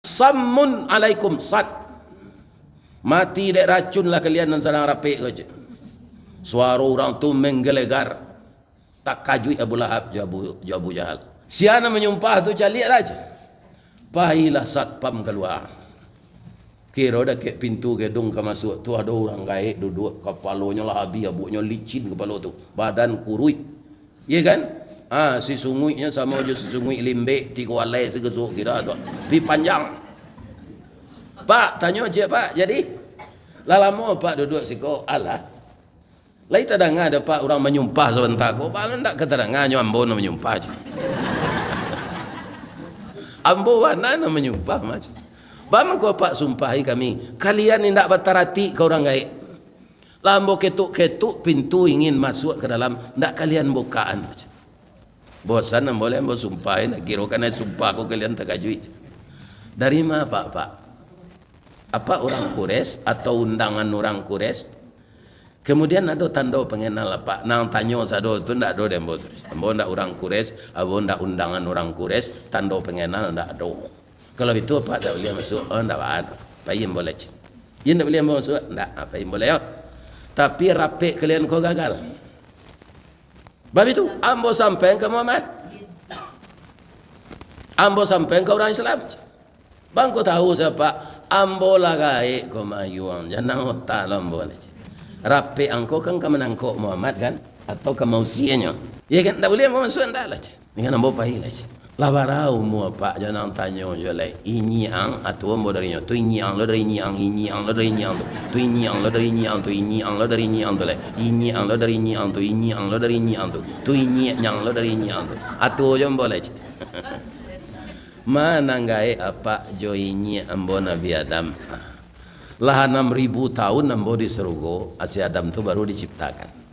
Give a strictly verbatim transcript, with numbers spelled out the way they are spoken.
Sammun alaikum, sat. Mati dek racun lah kalian nan sadang rapek ko, cek. Suaro urang tu menggelegar. Takajuik Abu Lahab jo Abu, jo Abu Jahal. Sia nan manyumpah tu, caliaklah, cek. Pailah satpam kalua. Kiro dakek pintu gedung ka masuak tu, ado urang gaek duduak, kapalonyo lah abih, abuaknyo licin kapalo tu, badan kuruih. Iya kan? Ah, si sunguiknyo samo jo si sunguik limbek, tigo alai sigesok kira tu. Pi panjang. "Pak," tanyo ciek, "Pak, jadi? Lah lamo Pak duduak siko?" "Alah. Lai tadanga dek Apak urang manyumpah sabanta ko?" "Baa lo ndak ka tadanga, nyo ambo nan manyumpah," cek. "Ambo bana nan manyumpah mah," cek. "Baa mangko Apak sumpahi kami? Kalian indak bataratik ka urang gaek. Lah ambo ketuk-ketuk pintu ingin masuak ka dalam, ndak kalian bukaan," cek. "Bosan ambo lai, ambo sumpahi, ndak kiro kanai sumpah ko kalian takajuik." "Dari ma Apak, Pak? Apak urang Quraisy atau undangan urang Quraisy?" "Kemudian ado tando pangenal Apak?" "Nan tanyo sado tu ndak ado di ambo tu. Ambo ndak urang Quraisy, ambo ndak undangan urang Quraisy, tando pangenal ndak ado." "Kalau itu Apak ndak buliah masuak." "Oh, ndak baa, pai ambo lai," cek. "Iyo ndak buliah ambo masuak?" "Ndak, ah, pai ambo lai, yo. Tapi rapek kalian ko gagal." "Bab itu, ambo sampaian ka Muhammad. Ambo sampaian ka urang Islam." "Baa ngko tahu sia, Pak?" "Ambo lah gaek ko mayuang, jan nan ota lo ambo lai, cek. Rapek angko kan ka manangkok Muhammad kan? Atau ka mausianyo? Iyo kan? Ndak buliah ambo masuak ndak lah, cek. Dengan ambo pai lai, cek." "Lah bara umua Apak?" "Jan nan tanyo juo lai. Inyiak ang, ah, tu ambo dari nyo. Tu inyiak ang lo dari inyiak ang, inyiak ang lo dari inyiak ang tu. Tu inyiak ang lo dari inyiak ang tu, inyiak ang lo dari inyiak ang tu lai. Inyiak ang lo dari inyiak ang tu, inyiak ang lo dari inyiak ang tu. Tu inyiak nyang lo dari inyiak ang tu. Ah, tu juo ambo lai, cek." "Ma nan gaek Apak jo inyiak ambo Nabi Adam?" "Lah anam ribu taun ambo di sarugo, si Adam tu baru diciptakan.